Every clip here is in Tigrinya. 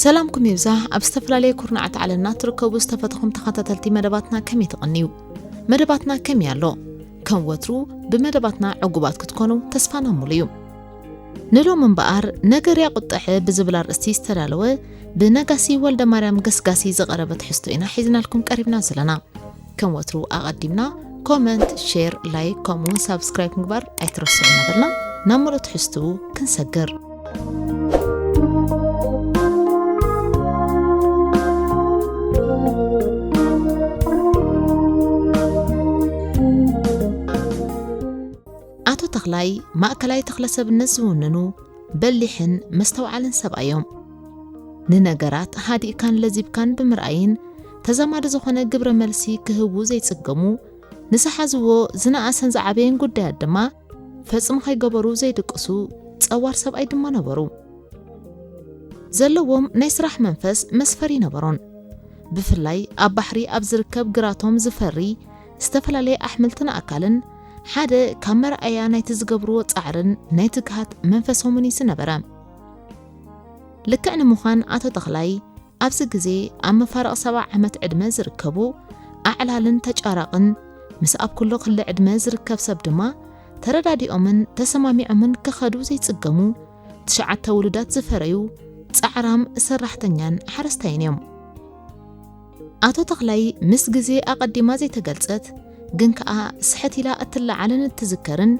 ሰላምኩም ይብዛሕ። ኣብ ዝተፈላለየ ኩርናዓት ዓለምና ትርከቡ ዝተፈተኹም ተኸታተልቲ መደባትና ከመይ ትቕንዩ? መደባትና ከመይ ኣሎ? ከም ወትሩ ብመደባትና ዕጉባት ክትኮኑ ተስፋና ሙሉ እዩ። ንሎም እምበኣር ነገርያ ቁጠዐ ብዝብል ኣርእስቲ ዝተዳለወ ብነጋሲ ወልደ ማርያም ገስጋሲ ዝቐረበ ትሕዝቶ ኢና ሒዝናልኩም ቀሪብና ዘለና። ከም ወትሩ ኣቐዲምና ኮመንት፣ ሼር፣ ላይክ ከምኡውን ሳብስክራይብ ምግባር ኣይትረስዑ እናበልና ናብ ሙሉእ ትሕዝትኡ ክንሰግር። ኣቶ ተኽላይ ማእከላይ ተኽለሰብነት ዝውንኑ በሊሕን መስተውዓልን ሰብኣዮም። ንነገራት ሃዲእካን ለዚብካን ብምርኣይን ተዛማዲ ዝኾነ ግብረ መልሲ ክህቡ ዘይጽገሙ፣ ንዝሓዝዎ ዝነኣሰን ዝዓበየን ጉዳያት ድማ ፈጽሙ ከይገበሩ ዘይድቅሱ ጸዋር ሰብኣይ ድማ ነበሩ። ዘለዎም ናይ ስራሕ መንፈስ መስፈሪ ነበሮን። ብፍላይ ኣብ ባሕሪ ኣብ ዝርከብ ግራቶም ዝፈሪ ዝተፈላለየ ኣሕምልትን ኣእካልን ሓደ ካብ መርኣያ ናይቲ ዝገብርዎ ጻዕርን ናይ ትግሃት መንፈሶምን እዩ ዝነበረ። ልክዕ ንምዃን ኣቶ ተኽላይ ኣብዚ ግዜ ኣብ መፋርቕ ሰብዓ ዓመት ዕድመ ዝርከቡ ኣዕላልን ተጫራቕን ምስ ኣብ ኩሉ ክሊ ዕድመ ዝርከብ ሰብ ድማ ተረዳዲኦምን ተሰማሚዖምን ክኸዱ ዘይጽገሙ ትሽዓተ ውሉዳት ዝፈረዩ ጻዕራም ሰራሕተኛን ሓረስታይን እዮም። ኣቶ ተኽላይ ምስ ግዜ ኣቐዲማ ዘይተገልጸት ግን ከኣ ስሕት ኢላ እትለዓልን እትዝከርን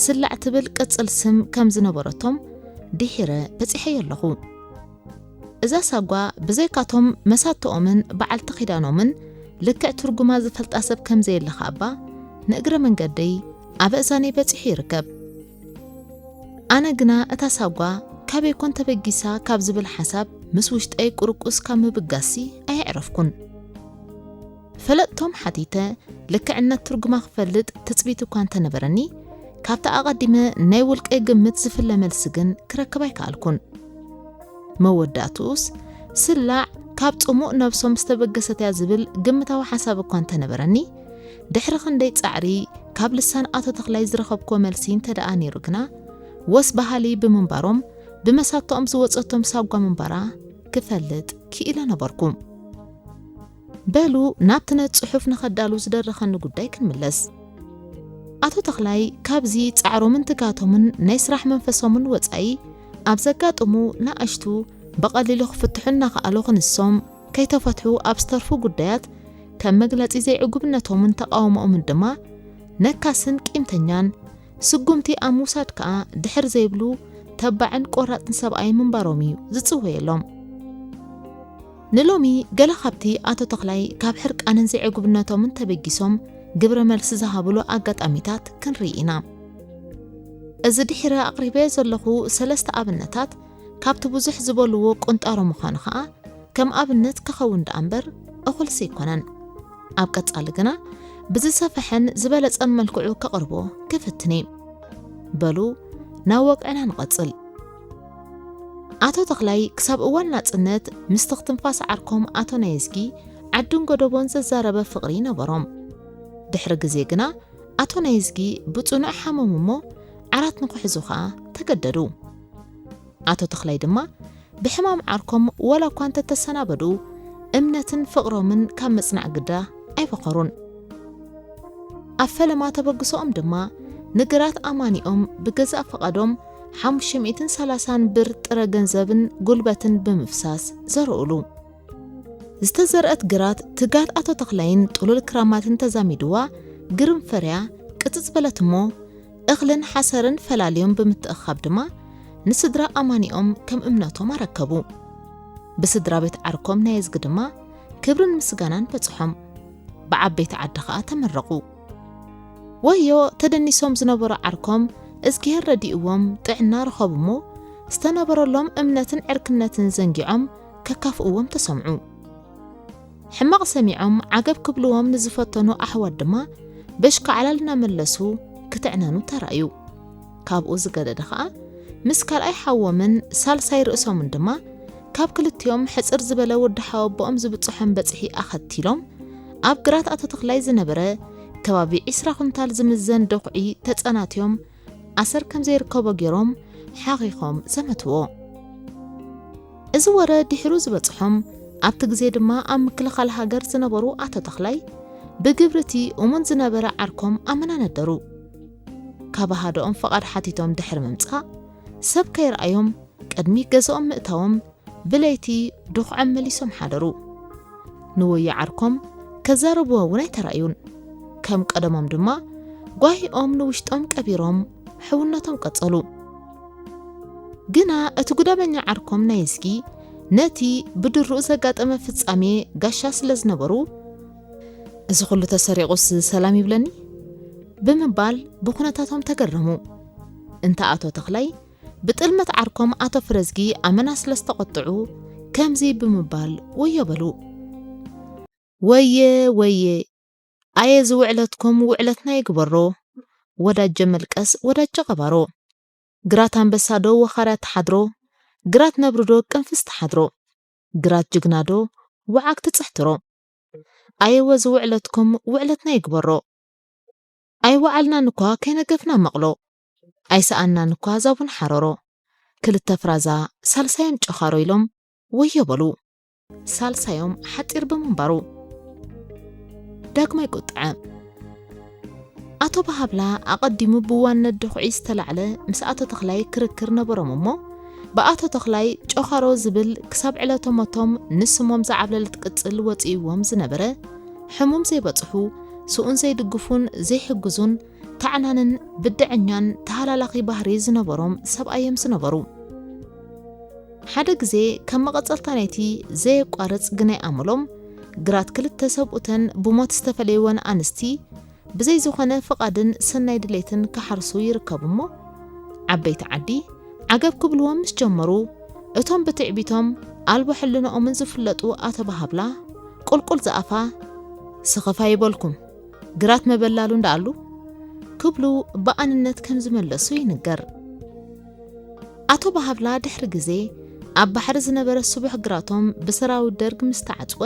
ስላዕ ትብል ቅጽል ስም ከም ዝነበረቶም ድሒረ በጺሐዮ ኣለኹ። እዛ ሳጓ ብዘይካቶም መሳትኦምን በዓልቲ ኪዳኖምን ልክዕ ትርጉማ ዝፈልጣ ሰብ ከም ዘየለ ከኣ እባ ንእግረ መንገደይ ኣብ ኣእዛነይ በጺሑ ይርከብ። ኣነ ግና እታ ሳጓ ካበይ ኮን ተበጊሳ ካብ ዝብል ሓሳብ ምስ ውሽጠይ ቁርቁስ ካብ ምብጋስሲ ኣየዕረፍኩን። ፈለጥቶም ሓቲተ ልክዕነት ትርጉማ ክፈልጥ ትጽቢት እኳ እንተነበረኒ፣ ካብቲ ኣቐዲመ ናይ ውልቀይ ግምት ዝፍለ መልሲ ግን ክረክብ ኣይከኣልኩን። መወዳእትኡስ ስላዕ ካብ ጽሙእ ነብሶም ዝተበገሰት እያ ዝብል ግምታዊ ሓሳብ እኳ እንተነበረኒ፣ ድሕሪ ክንደይ ጻዕሪ ካብ ልሳን ኣቶ ተኽላይ ዝረኸብክዎ መልሲ እንተ ደኣ ነይሩ ግና፣ ወስ በሃሊ ብምንባሮም ብመሳትኦም ዝወጸቶም ሳጓ ምንባራ ክፈልጥ ክኢለ ነበርኩ። በሉ ናብቲ ነቲ ጽሑፍ ንኸዳሉ ዝደረኸኒ ጉዳይ ክንምለስ። ኣቶ ተኽላይ ካብዚ ጻዕሮምን ትግሃቶምን ናይ ስራሕ መንፈሶምን ወጻኢ ኣብ ዘጋጥሙ ንኣሽቱ ብቐሊሉ ክፍትሑ እናኸኣሉ ክንሶም ከይተፈትሑ ኣብ ዝተርፉ ጉዳያት ከም መግለጺ ዘይዕጉብነቶምን ተቓውሞኦምን ድማ ነካስን ቂምተኛን ስጉምቲ ኣብ ምውሳድ ከኣ ድሕር ዘይብሉ ተባዕን ቆራጽን ሰብኣይ ምንባሮም እዩ ዝጽወየሎም። ንሎሚ ገለ ካብቲ ኣቶ ተኽላይ ካብ ሕርቃንን ዘይዕጉብነቶምን ተበጊሶም ግብረ መልሲ ዝሃብሉ ኣጋጣሚታት ክንርኢ ኢና። እዚ ድሒረ ኣቕሪበዮ ዘለኹ ሰለስተ ኣብነታት ካብቲ ብዙሕ ዝበልዎ ቁንጣሮ ምዃኑ ኸኣ ከም ኣብነት ክኸውን ደኣ እምበር እኹልሲ ኣይኮነን። ኣብ ቀጻሊ ግና ብዝሰፍሐን ዝበለጸን መልክዑ ከቕርቦ ክፍትን እየ። በሉ ናብ ወግዕና ንቐጽል። ኣቶ ተኽላይ ክሳብ እዋን ናጽነት ምስቲ ክትንፋስ ዓርኮም ኣቶ ናየዝጊ ዓድን ጎደቦን ዘዛረበ ፍቕሪ ነበሮም። ድሕሪ ግዜ ግና ኣቶ ናየዝጊ ብጽኑዕ ሓመሙ እሞ ዓራት ንኽሕዙ ኸኣ ተገደዱ። ኣቶ ተኽላይ ድማ ብሕማም ዓርኮም ዋላ እኳ እንተተሰናበዱ እምነትን ፍቕሮምን ካብ ምጽናዕ ግዳ ኣይበኸሩን። ኣብ ፈለማ ተበግሶኦም ድማ ንግራት ኣማኒኦም ብገዛእ ፍቓዶም ሓሙሽተ ሚእትን ሰላሳን ብር ጥረ ገንዘብን ጉልበትን ብምፍሳስ ዘርኡሉ። ዝተዘርአት ግራት ትጋት ኣቶ ተኽላይን ጥሉል ክራማትን ተዛሚድዋ ግርም ፈርያ ቅጽጽ በለት እሞ እኽልን ሓሰርን ፈላልዮም ብምትእኻብ ድማ ንስድራ ኣማኒኦም ከም እምነቶም ኣረከቡ። ብስድራ ቤት ዓርኮም ናይ እዝጊ ድማ ክብርን ምስጋናን በጽሖም። ብዓበይቲ ዓዲ ኸኣ ተመረቑ። ወዮ ተደኒሶም ዝነበሩ ዓርኮም እዝግሄር ረዲእዎም ጥዕና ረኸቡ እሞ ዝተነበረሎም እምነትን ዕርክነትን ዘንጊዖም ከካፍእዎም ተሰምዑ። ሕማቕ ሰሚዖም ዓገብ ክብልዎም ንዝፈተኑ ኣሕዋት ድማ በሽካዕላል እናመለሱ ክትዕነኑ ተራእዩ። ካብኡ ዝገደደ ኸኣ ምስ ካልኣይ ሓዎምን ሳልሳይ ርእሶምን ድማ ካብ ክልቲኦም ሕጽር ዝበለ ወዲ ሓወቦኦም ዝብጽሖም በጽሒ ኣኸቲሎም ኣብ ግራት ኣቶ ተኽላይ ዝነበረ ከባቢ ዒስራ ኩንታል ዝምዘን ደኹዒ ተጸናትዮም ኣሰር ከም ዘይርከቦ ገይሮም ሓኺኾም ዘመትዎ። እዚ ወረ ድሕሩ ዝበጽሖም፣ ኣብቲ ግዜ ድማ ኣብ ምክልኻል ሃገር ዝነበሩ ኣቶ ተኽላይ፣ ብግብሪ እቲ እሙን ዝነበረ ዓርኮም ኣመና ነደሩ። ካብ ኣሃደኦም ፍቓድ ሓቲቶም ድሕሪ ምምጻእ፣ ሰብ ከይረኣዮም ቅድሚ ገዝኦም ምእታዎም፣ ብለይቲ ድኹዖም መሊሶም ሓደሩ። ንወዮ ዓርኮም ከዛረብዎ እውን ኣይተራእዩን። ከም ቀደሞም ድማ ጓሂኦም ንውሽጦም ቀቢሮም ሕውነቶም ቀጸሉ። ግና እቲ ጉደበኛ ዓርኮም ናይ እዝጊ ነቲ ብድሩኡ ዘጋጠመ ፍጻሜ ጋሻ ስለ ዝነበሩ፣ "እዚ ኩሉ ተሰሪቑስ ሰላም ይብለኒ?" ብምባል ብኹነታቶም ተገረሙ። እንተ ኣቶ ተኽላይ ብጥልመት ዓርኮም ኣቶ ፍረዝጊ ኣመና ስለ ዝተቖጥዑ ከምዚ ብምባል ወዮ በሉ። "ወየ ወየ፣ ኣየ ዝውዕለትኩም ውዕለትና ይግበሮ፣ ወዳጀ መልቀስ ወዳጀ ቀባሮ፣ ግራት ኣንበሳ ዶ ወኻርያ ትሓድሮ፣ ግራት ነብሪ ዶ ቅንፍስ ትሓድሮ፣ ግራት ጅግና ዶ ወዓግ ትጽሕትሮ፣ ኣየወ ዝውዕለትኩም ውዕለትና ይግበሮ፣ ኣይወዓልናን እኳ ከይነገፍና መቕሎ፣ ኣይሰኣናን እኳ ዛቡን ሓረሮ፣ ክልተ ፍራዛ ሳልሳዮም ጨኻሮ" ኢሎም ወዮ በሉ። ሳልሳዮም ሓጢር ብምንባሩ ዳግማይ ቁጥዐ። ኣቶ በሃብላ ኣቐዲሙ ብዋነት ድኹዒ ዝተላዕለ ምስ ኣቶ ተኽላይ ክርክር ነበሮም እሞ፣ ብኣቶ ተኽላይ ጨኻሮ ዝብል ክሳብ ዕለተ ሞቶም ንስሞም ዝዓብለለት ቅጽል ወጺእዎም ዝነበረ፣ ሕሙም ዘይበጽሑ፣ ስኡን ዘይድግፉን ዘይሕግዙን፣ ታዕናንን ብድዐኛን ተሃላላኺ ባህሪ ዝነበሮም ሰብኣይ እዮም ዝነበሩ። ሓደ ግዜ ከም መቐጸልታ ናይቲ ዘየቋርጽ ግናይ ኣመሎም፣ ግራት ክልተ ሰብኡተን ብሞት ዝተፈለይወን ኣንስቲ ብዘይ ዝኾነ ፍቓድን ሰናይ ድሌትን ክሓርሱ ይርከቡ እሞ፣ ዓበይቲ ዓዲ ዓገብ ክብልዎም ምስ ጀመሩ፣ እቶም ብትዕቢቶም ኣልቦ ሕልንኦምን ዝፍለጡ ኣቶ በሃብላ፣ ቁልቁል ዝኣፋ፣ "ስኽፍ ኣይበልኩም፣ ግራት መበላሉ እንዳኣሉ" ክብሉ ብኣንነት ከም ዝመለሱ ይንገር። ኣቶ በሃብላ ድሕሪ ግዜ ኣብ ባሕሪ ዝነበረ ስቡሕ ግራቶም ብሰራዊት ደርግ ምስ ተዓጽወ፣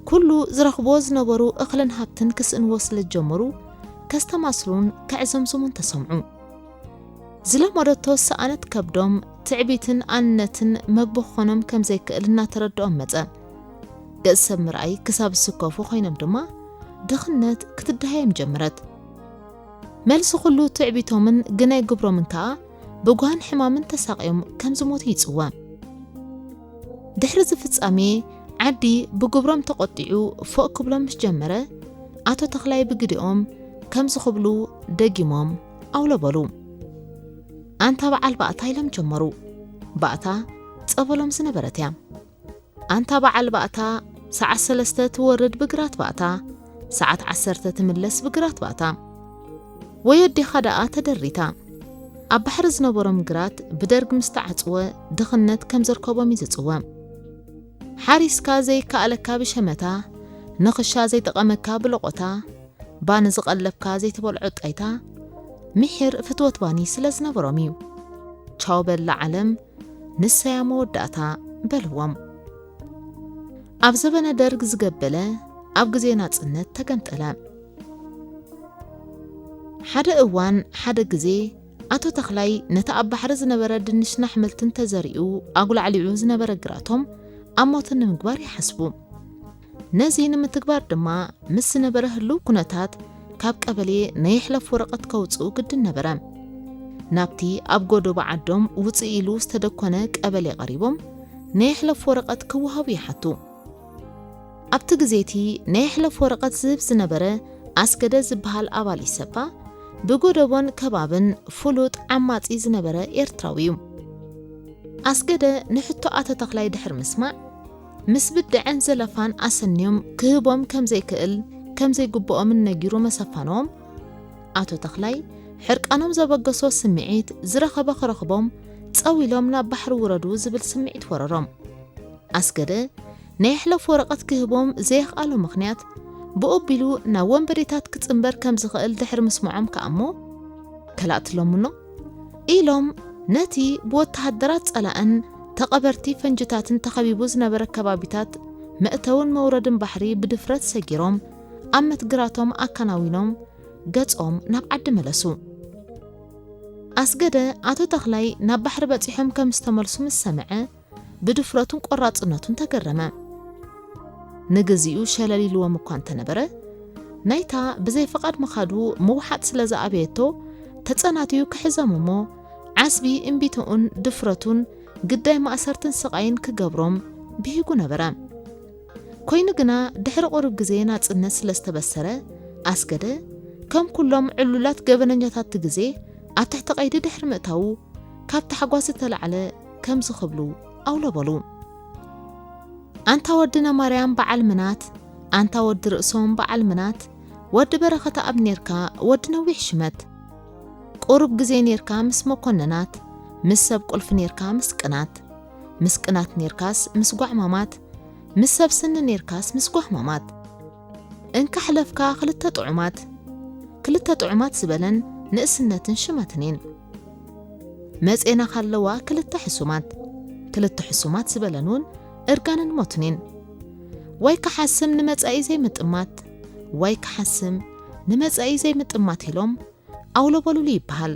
ኩሉ ዝረኽብዎ ዝነበሩ እኽልን ሃብትን ክስእንዎ ስለ ዝጀመሩ፣ ከስተማስሉን ከዕዘምዝሙን ተሰምዑ። ዝለመደቶ ሰኣነት ከብዶም፣ ትዕቢትን ኣንነትን መግቢ ክኾኖም ከም ዘይክእል እናተረድኦም መጸ። ገጽ ሰብ ምርኣይ ክሳብ ዝስከፉ ኮይኖም ድማ፣ ድኽነት ክትደሃዮም ጀመረት። መልሲ ኩሉ ትዕቢቶምን ግናይ ግብሮምን ከኣ ብጓህን ሕማምን ተሳቕዮም ከም ዝሞቱ ይጽወ። ድሕሪ እዚ ፍጻሜ፣ ዓዲ ብግብሮም ተቖጢዑ ፎእ ክብሎም ምስ ጀመረ፣ ኣቶ ተኽላይ ብግዲኦም ከምዚ ክብሉ ደጊሞም ኣውለበሉ። "ኣንታ በዓል ባእታ" ኢሎም ጀመሩ። ባእታ ጸበሎም ዝነበረት እያ። "ኣንታ በዓል ባእታ፣ ሰዓት ሰለስተ ትወርድ ብግራት ባእታ፣ ሰዓት ዓሰርተ ትምለስ ብግራት ባእታ። ወይ ኣዴኻ ደኣ ተደሪታ?" ኣብ ባሕሪ ዝነበሮም ግራት ብደርግ ምስ ተዓጽወ፣ ድኽነት ከም ዘርከቦም እዩ ዝጽወ። ሓሪስካ ዘይከኣለካ ብሸመታ፣ ንኽሻ ዘይጠቐመካ ብለቖታ፣ ባኒ ዝቐለብካ ዘይትበልዖ ጣይታ፣ ምሒር ፍትወት ባኒ ስለ ዝነበሮም እዩ። "ቻው በላ ዓለም፣ ንሰያ መወዳእታ" በልዎም። ኣብ ዘበነ ደርግ ዝገበለ፣ ኣብ ግዜ ናጽነት ተገምጠለ። ሓደ እዋን ሓደ ግዜ፣ ኣቶ ተኽላይ ነቲ ኣብ ባሕሪ ዝነበረ ድንሽን ኣሕምልትን ተዘሪኡ ኣጉላዕሊዑ ዝነበረ ግራቶም ኣብ ሞትን ንምግባር ይሓስቡ። ነዚ ንምትግባር ድማ ምስ ዝነበረ ህሉው ኩነታት ካብ ቀበሌ ናይ ይሕለፍ ወረቐት ከውጽኡ ግድን ነበረ። ናብቲ ኣብ ጎደቦ ዓዶም ውጽእ ኢሉ ዝተደኮነ ቀበሌ ቀሪቦም ናይ ይሕለፍ ወረቐት ክወሃቡ ይሓቱ። ኣብቲ ግዜ እቲ ናይ ይሕለፍ ወረቐት ዝህብ ዝነበረ ኣስገደ ዝበሃል ኣባል ኢሰፓ ብጎደቦን ከባብን ፍሉጥ ዓማጺ ዝነበረ ኤርትራዊ እዩ። ኣስገደ ንሕቶ ኣቶ ተኽላይ ድሕሪ ምስማዕ፣ ምስ ብድዐን ዘለፋን ኣሰንዮም ክህቦም ከም ዘይክእል ከም ዘይግብኦምን ነጊሩ መሰፋኖም፣ ኣቶ ተኽላይ ሕርቃኖም ዘበገሶ ስምዒት ዝረኸበ ክረኽቦም፣ ጸው ኢሎም ናብ ባሕሪ ውረዱ ዝብል ስምዒት ወረሮም። ኣስገደ ናይ ሕለፍ ወረቐት ክህቦም ዘየኽኣሎ ምኽንያት፣ ብኡ ኣቢሉ ናብ ወንበዴታት ክጽንበር ከም ዝኽእል ድሕሪ ምስምዖም ከኣ እሞ፣ "ከላእትሎምኖ?" ኢሎም ነቲ ብወተሃደራት ጸላእን ተቐበርቲ ፈንጅታትን ተኸቢቡ ዝነበረ ከባቢታት መእተውን መውረድን ባሕሪ ብድፍረት ሰጊሮም፣ ኣብ መትግራቶም ኣከናዊኖም ገጾም ናብ ዓዲ መለሱ። ኣስገደ ኣቶ ተኽላይ ናብ ባሕሪ በጺሖም ከም ዝተመልሱ ምስ ሰምዐ፣ ብድፍረቱን ቆራጽነቱን ተገረመ። ንግዚኡ ሸለል ኢልዎም እኳ እንተነበረ፣ ናይታ ብዘይ ፍቓድ ምኻዱ ምውሓጥ ስለ ዝኣበየቶ፣ ተጸናትዩ ክሕዞም እሞ፣ ዓስቢ እምቢትኡን ድፍረቱን ግዳይ ማእሰርትን ስቓይን ክገብሮም ብሂጉ ነበረ። ኮይኑ ግና፣ ድሕሪ ቁሩብ ግዜ ናጽነት ስለ ዝተበሰረ፣ ኣስገደ፣ ከም ኩሎም ዕሉላት ገበነኛታት እቲ ግዜ፣ ኣብ ትሕቲ ቀይዲ ድሕሪ ምእታዉ፣ ካብ ታሕጓስ ዝተላዕለ ከምዚ ክብሉ ኣውለበሉ። ኣንታ ወድነ ማርያም በዓል ምናት፣ ኣንታ ወዲ ርእሶም በዓል ምናት፣ ወዲ በረኸተኣብ ኔርካ ወዲ ነዊሕ ሽመት። ቁሩብ ግዜ ኔርካ ምስ መኮንናት፣ ምስ ሰብ ቁልፊ ኔርካ ምስ ቅናት፣ ምስ ቅናት ኔርካስ ምስ ጓዕማማት፣ ምስ ሰብ ስኒ ኔርካስ ምስ ጓህማማት። እንካ ሕለፍካ ክልተ ጥዑማት፣ ክልተ ጥዑማት ዝበለን ንእስነትን ሽመትን እየን። መጼና ካለዋ ክልተ ሕሱማት፣ ክልተ ሕሱማት ዝበለን እውን እርጋንን ሞትን እየን። ዋይ ክሓስም ንመጻኢ ዘይምጥማት፣ ዋይ ክሓስም ንመጻኢ ዘይምጥማት ኢሎም ኣውለበሉሉ ይበሃል።